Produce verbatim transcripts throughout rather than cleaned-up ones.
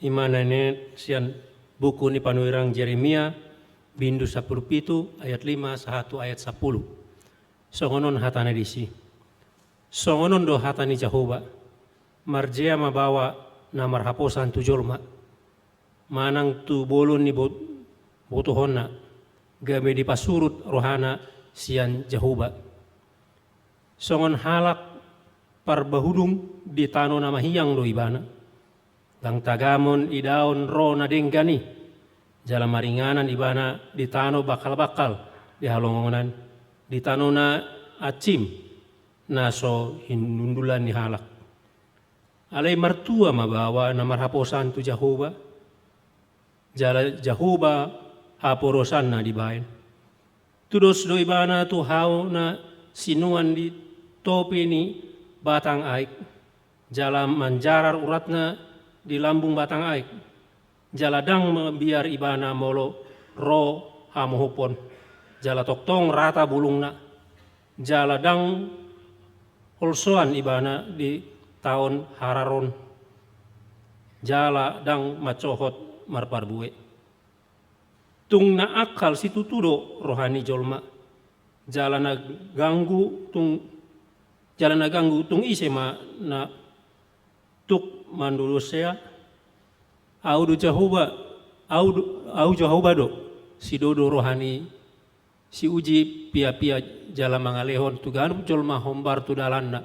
Ima na ninenet sian buku ni panurirang Jeremia, bindu sampulu pitu, ayat lima sahat tu ayat sampulu. Songon on hatana disi. Songon on do hata ni Jahowa: Marjea ma baoa na marhaposan tu jolma, manang tu bolon ni bot-, botohonna, gabe dipasurut rohana sian Jahowa. Songon halak parbahudung di tano na mahiang do ibana. Ndang tagamon idaon ro na denggan i, jala maringanan ibana di tano bangkal-bangkal di halongonan, di tano na ansim, na so hinundulan ni halak. Alai martua ma baoa na marhaposan tu Jahowa, jala Jahowa haporusanna dibaen. Tudos do ibana tu hau na sinuan di topi ni batang aek, jala manjarar uratna di lambung batang aek, jala ndang mabiar ibana molo ro hamohopon, jala tongtong rata bulungna, jala ndang holsoan ibana di taon hararon, jala ndang mansohot marparbue. Tung na angkal situtu do roha ni jolma, jala na ganggu tung, jala na ganggu tung ise ma na tuk mandodosia. Ahu do Jahowa, ahu do, ahu Jahowa do sidodo roha ni siuji piapia, jala mangalehon tu ganup jolma hombar tu dalanna,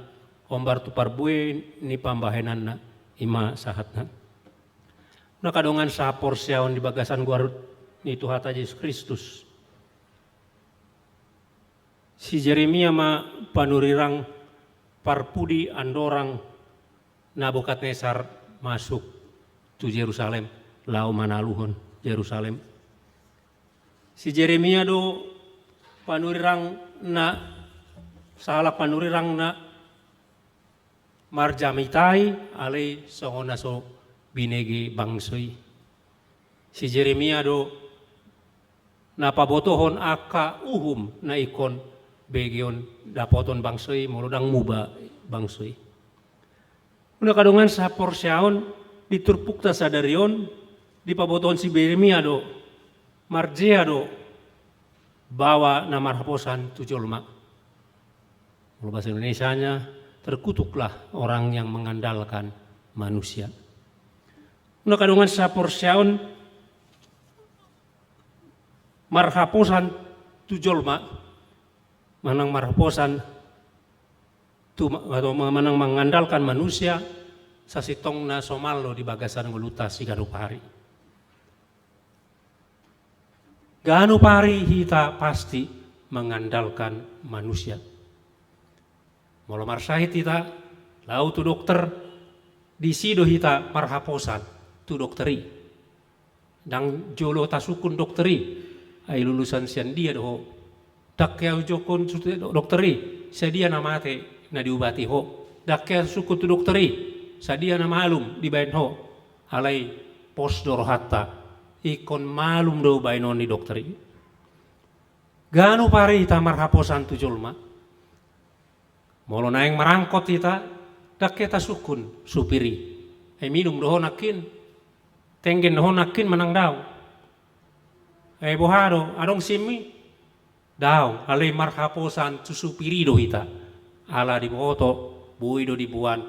hombar tu parbue ni pambahenanna. Ima sahatna. Nunga dongan saporseaon di bagasan goar ni Tuhanta Jesus Kristus. Si Jeremia ma panurirang parpudi andorang Nebukadnesar masuk tu Jerusalem, laho manaluhon Jerusalem. Si Jeremia do panurirang na, sahalak panurirang na marjamita i, alai songon na so binege bangso i. Si Jeremia do na pabotohon angka uhum na ingkon begeon dapoton bangso i molo ndang muba bangso i. Nunga dongan saporseaon, di turpukta sadari on, dipabotohon si Jeremia do, marjea do baoa na marhaposan tu jolma. Molo bahasa Indonesianya, terkutuklah orang yang mengandalkan manusia. Nunga dongan saporseaon, marhaposan tu jolma, manang marhaposan tu ma-, atau ma-, manang mengandalkan manusia, sasintongna somal do di bagasan ngolunta siganup ari. Ganup ari hita pasti mengandalkan manusia. Molo marsahit hita, laho tu dokter, disi do hita marhaposan tu dokter i. Ndang jolo tasungkun dokter i, ai lulusan sian dia do ho. Ndang hea sungkun tu dokter i, sadia na mate na diubati ho. Ndang hea sungkun tu dokter i, sadia na malum dibaen ho. Alai pos do rohanta, ingkon malum do baenon ni dokter i. Ganup ari hita marhaposan tu jolma. Molo naeng marangkot hita, ndang hea tasungkun supir i. Ai minum do ho nangkin, tenggen do ho nangkin manang daong. Ai boha do, adong sim i? Daong, alai marhaposan tu supir i do hita. Ala diboto, boi do diboan.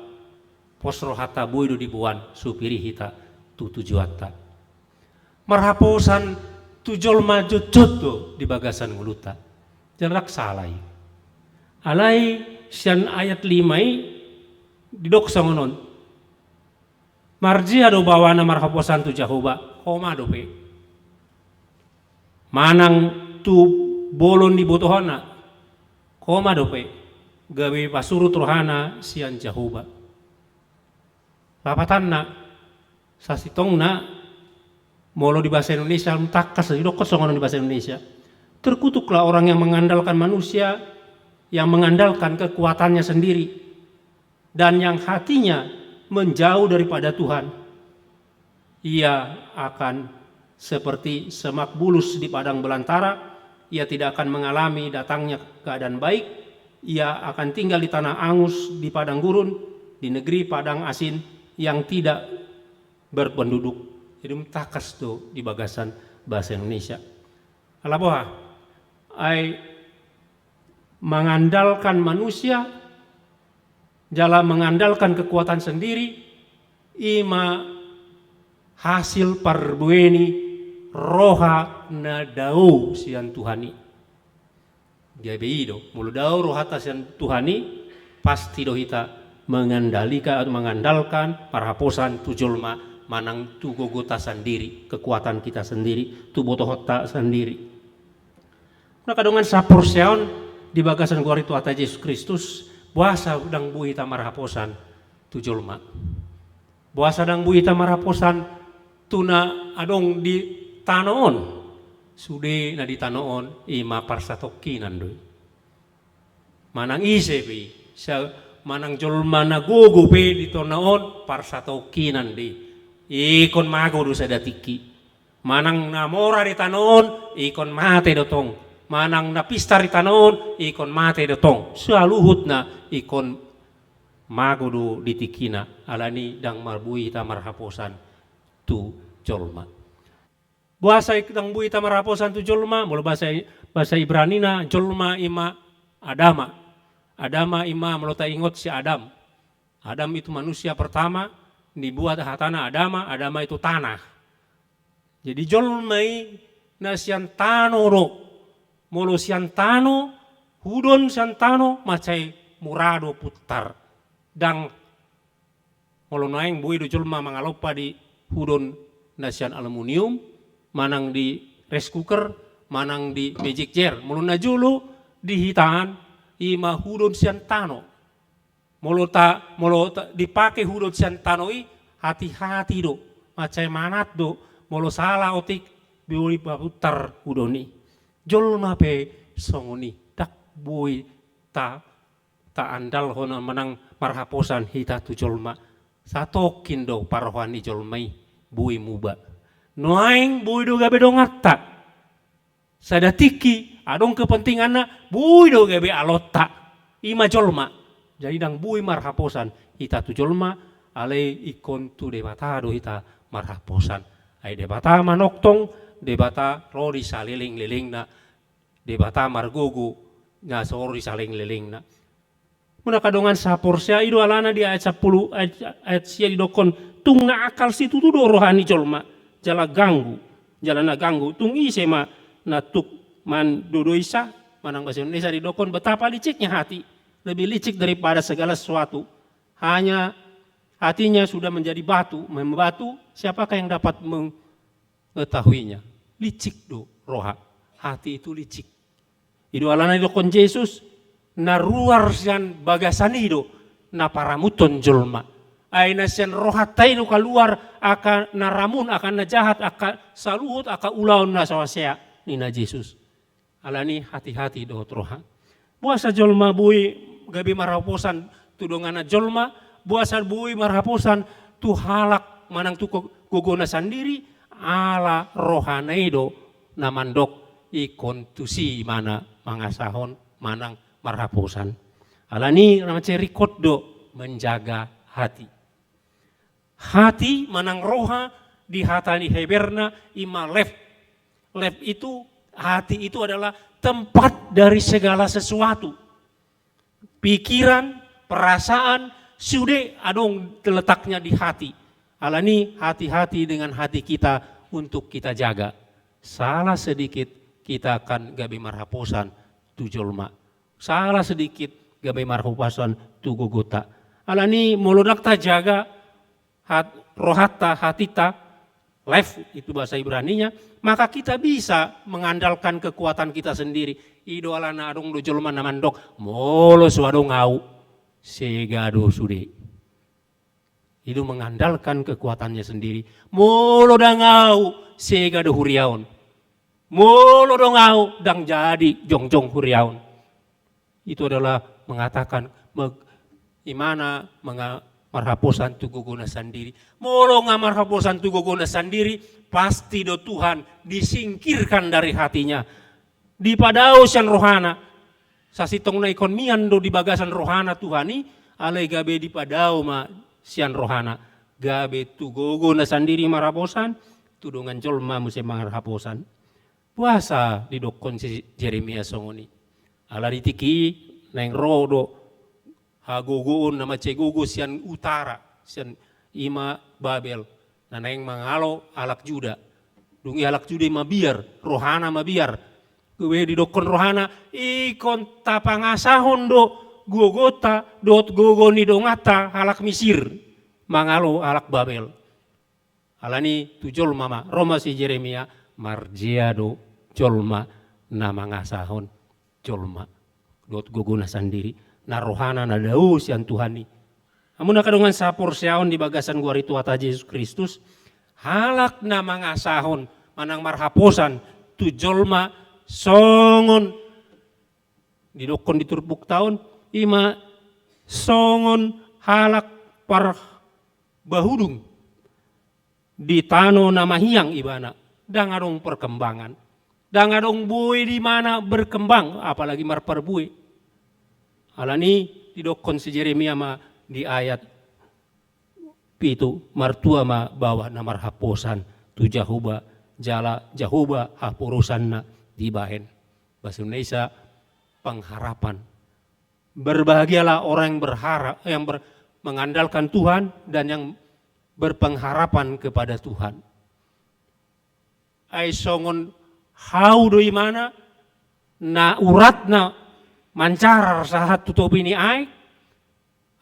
Pos rohanta, boi do diboan supir i hita tu tujuanta. Marhaposan tu jolma jotjot do di bagasan ngolunta. Jala ndang sala i. Alai sian ayat lima i didok songon on. Marjea do baoa na marhaposan tu Jahowa, ho ma dope. Manang tu bolon ni botohonna, ho ma dope. Gabe pasurut rohana sian Jahowa. Lapatanna, sasintongna, molo di bahasa Indonesia, tangkas didokkon songon on di bahasa Indonesia. Terkutuklah orang yang mengandalkan manusia, yang mengandalkan kekuatannya sendiri, dan yang hatinya menjauh daripada Tuhan. Ia akan seperti semak bulus di padang belantara, ia tidak akan mengalami datangnya keadaan baik, ia akan tinggal di tanah angus, di padang gurun, di negeri padang asin yang tidak Berpenduduk. Jadi tangkas do di bagasan bahasa Indonesia. Ala boha? Ai mengandalkan manusia, jala mengandalkan kekuatan sendiri, i ma hasil parbue ni roha na dao sian Tuhan i. Gabe i do, molo dao rohanta sian Tuhan i, pasti do hita mengandalika-, mengandalkan, marhaposan tu jolma, manang tu gogota sandiri, kekuatan kita sendiri, tu botohonta sandiri. Molo angka dongan saporseaon, di bagasan goar ni Tuhanta Jesus Kristus, boasa ndang boi hita marhaposan tu jolma? Boasa ndang boi hita marhaposan tu na adong di tano on? Sude na di tano on, i ma parsatongkinan do i. Manang ise pe i, sa-, manang jolma na gogo pe di tano on, parsatongkinan do i. Ingkon mago do sada tingki. Manang na mora di tano on, ingkon mate do tong. Manang na pistar di tano on, ingkon mate do tong. Saluhutna ingkon mago do di tingkina, alani ndang marboi hita marhaposan tu jolma. Boasa i ndang boi hita marhaposan tu jolma? Molo bahasa, bahasa Ibranina, jolma i ma Adama. Adama i ma, molo taingot si Adam. Adam itu manusia pertama, dibuat hatana Adama, Adama itu tanah. Jadi jolma i na sian tano do. Molo sian tano, hudon sian tano, mansai mura do puntar. Ndang, molo naeng boi do jolma mangalompa di hudon na sian aluminium, manang di rice cooker, manang di magic jar. Molo na jolo di hita an, i ma hudon sian tano. Molo ta-, molo ta-, dipake hudon sian tano i, hati-hati do, mansai manat do, molo sala otik, boi papuntar hudon i. Jolma pe songon i, ndang boi ta-, taandalhon manang marhaposan hita tu jolma. Satongkin do parrohaan ni jolma i, boi muba. Nuaeng boi do gabe donganta. Sada tingki, adong kepentinganna, boi do gabe alonta. I ma jolma. Jadi ndang boi marhaposan hita tu jolma, alai ingkon tu Debata do hita marhaposan. Ai Debata manongtong, Debata ro di salelenglelengna, Debata margogo na so ro di salelenglelengna. Molo angka dongan saporseaon, i do alana di ayat sampulu, ayat, ayat sia didokkon, tung na angkal situtu do roha ni jolma, jala ganggu, jala na ganggu, tung ise ma na tuk mandodoisa, manang bahasa Indonesia didokkon, betapa liciknya hati, lebih licik daripada segala sesuatu. Hanya hatinya sudah menjadi batu, membatu, siapakah yang dapat meng-, mengetahuinya? Licik do roha, hati itu licik. I do alana didokkon Jesus, na ruar sian bagasan i do na paramuthon jolma. Ai na sian rohanta i do kaluar angka na ramun, angka na jahat, angka saluhut, angka ulaon na so hasea, ninna Jesus. Alani hati-hati dohot roha. Boasa jolma boi gabe marhaposan tu donganna jolma, boasa boi marhaposan tu halak manang tu go-, gogona sandiri, ala rohana i do na mandok ingkon tusi ma na mangasahon manang marhaposan. Alani na mansai ringkot do menjaga hati. Hati manang roha di hata ni Heberna i ma lev. Lev itu, hati itu adalah tempat dari segala sesuatu. Pikiran, perasaan, sude adong letaknya di hati. Alani hati-hati dengan hati kita untuk kita jaga. Salah sedikit kita akan gabe marhaposan tu jolma. Salah sedikit gabe marhaposan tu gogota. Alani molo ndang tajaga hat-, rohanta, hatita, lev, itu bahasa Ibraninya, maka kita bisa mengandalkan kekuatan kita sendiri. I do alana adong do jolma na mandok, molo so adong ahu, sega do sude. I do mengandalkan kekuatannya sendiri. Molo ndang ahu, sega do huriaon. Molo ndang ahu, ndang jadi jongjong huriaon. Itu adalah mengatakan, me-, imana menga-, marhaposan tu gogona sandiri. Molo nga marhaposan tu gogona sandiri, pasti do Tuhan disingkirkan dari hatinya. Dipadao sian rohana. Sasintongna ingkon mian do di bagasan rohana Tuhan i, alai gabe dipadao ma sian rohana. gabe tu gogona sandiri marhaposan, tu dongan jolma muse marhaposan. Boasa didokkon si Jeremia songon i? Ala di tingki i naeng ro do hagogoon na mansai gogo sian utara, sian i ma Babel, na naeng mangalo halak Juda. Dung i halak Juda i mabiar, rohana mabiar. Gabe didokkon rohana, ingkon tapangasahon do gogonta dohot gogo ni donganta halak Misir mangalo halak Babel. Alani tu jolma ma, ro ma si Jeremia, marjea do jolma na mangasahon jolma dohot gogona sandiri, na rohana na dao sian Tuhan i. Hamu angka dongan saporseaon di bagasan goar ni Tuhanta Jesus Kristus, halak na mangasahon manang marhaposan tu jolma songon didokkon di turpukta on, i ma songon halak parbahudung di tano na mahiang ibana, ndang adong perkembangan, ndang adong bue di mana berkembang, apalagi marparbue. Alani didokkon si Jeremia ma di ayat pitu, martua ma baoa na marhaposan tu Jahowa, jala Jahowa haporusanna dibahen. Bahasa Indonesia, pengharapan. Berbahagialah orang yang berharap, yang ber-, mengandalkan Tuhan dan yang berpengharapan kepada Tuhan. Ai songon hau do imana, na uratna mancarar sahat tu topi ni aek,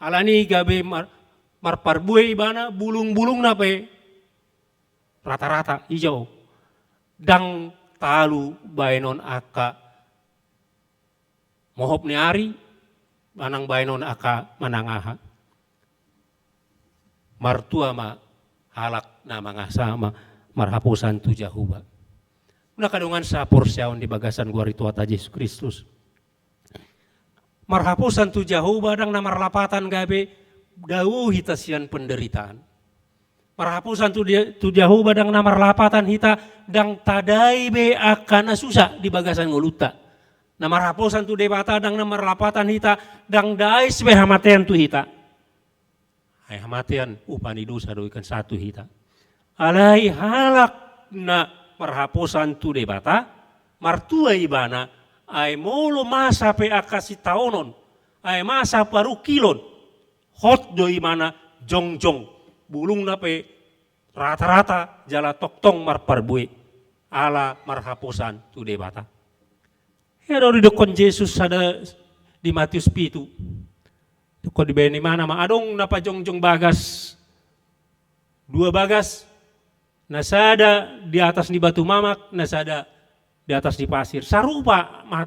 alani gabe mar-, marparbue ibana, bulung-bulungna pe rata-rata ijo. Ndang talu baenon angka mohop ni ari, manang baenon angka manang aha. Martua ma halak na mangasa ma-, marhaposan tu Jahowa. Hamu angka dongan saporseaon di bagasan goar ni Tuhanta Jesus Kristus. Marhaposan tu Jahowa ndang na marlapatan gabe dao hita sian penderitaan. Marhaposan tu Dia-, tu Jahowa ndang na marlapatan hita ndang tadai be angka na susa di bagasan ngolunta. Na marhaposan tu Debata ndang na marlapatan hita ndang dais be hamatean tu hita. Ai hamatean upa ni dosa do ingkon sahat tu hita. Alai halak na marhaposan tu Debata, martua ibana, ai molo masa pe angka sitaonon, ai masa parungkilon, hot do imana jongjong, bulungna pe rata-rata jala tongtong marparbue, ala marhaposan tu Debata. Ia do didokkon Jesus sada di Matius pitu. Dokkon dibaen imana ma, adong na pajongjong bagas, dua bagas, na sada di atas ni batu mamak, na sada di atas ni pasir. Sarupa ma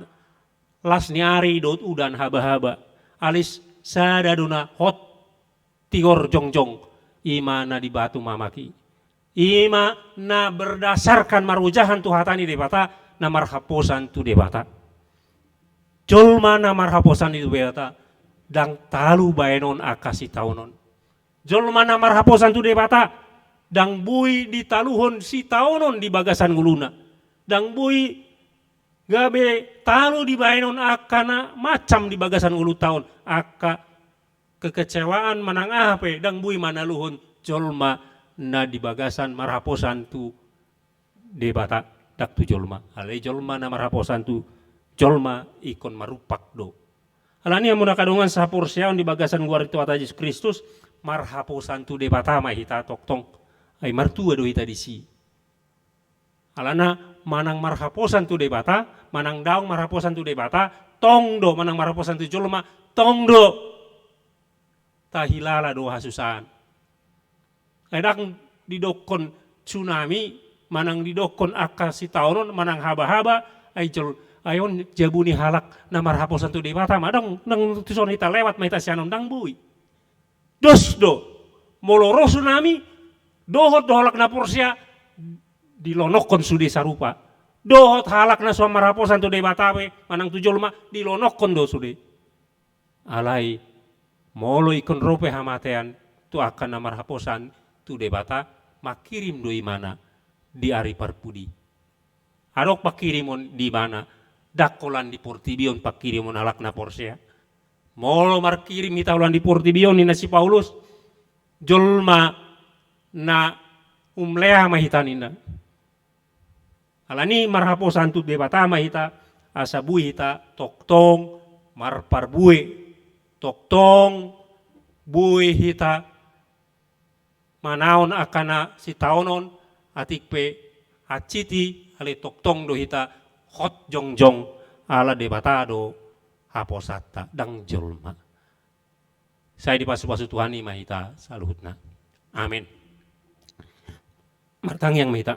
las ni ari dohot udan habahaba. Alai sada do na hot tigor jongjong, i ma na di batu mamak i. I ma na berdasarkan marojahan tu hata ni Debata, na marhaposan tu Debata. Jolma na marhaposan tu Debata, ndang talu baenon angka sitaonon. Jolma na marhaposan tu Debata, ndang boi ditaluhon sitaonon di bagasan ngoluna. Ndang boi gabe talu dibaenon angka na macam di bagasan ngolunta on, angka kekecewaan manang aha pe, ndang boi manaluhon jolma na di bagasan marhaposan tu Debata, ndang tu jolma. Alai jolma na marhaposan tu jolma ingkon marumpak do. Alani hamu angka dongan saporseaon di bagasan goar ni Tuhanta Jesus Kristus, marhaposan tu Debata ma hita tongtong. Ai martua do hita disi. Alana manang marhaposan tu Debata, manang daong marhaposan tu Debata, tong do manang marhaposan tu jolma, tong do tahilala do hasusaan. Ai ndang didokkon tsunami, manang didokkon angka sitaonon, manang habahaba, ai jol, ai on jabu ni halak na marhaposan tu Debata ma, ndang, ndang tuson hita, lewat ma hita sian on, ndang boi. Dos do, molo ro tsunami, dohot do halak na porsea, dilonokkon sude sarupa. Dohot halak na so marhaposan tu Debata be, manang tu jolma, dilonokkon do sude. Alai, molo ingkon ro pe hamatean tu angka na marhaposan tu Debata, mangkirim do imana di ari parpudi. Adong pangkirimon di ibana, ndang holan di portibi on pangkirimon halak na porsea. Molo markirim hita holan di portibi on, ninna si Paulus, jolma na umlea ma hita ninna. Alani marhaposan tu Debata ma hita, asa boi hita tongtong marparbue, tongtong boi hita manaon angka na sitaonon, atik pe hansit i, alai tongtong do hita hot jongjong, ala Debata do haposanta, ndang jolma. Sai dipasupasu Tuhan i ma hita saluhutna. Amen. Martangiang ma hita.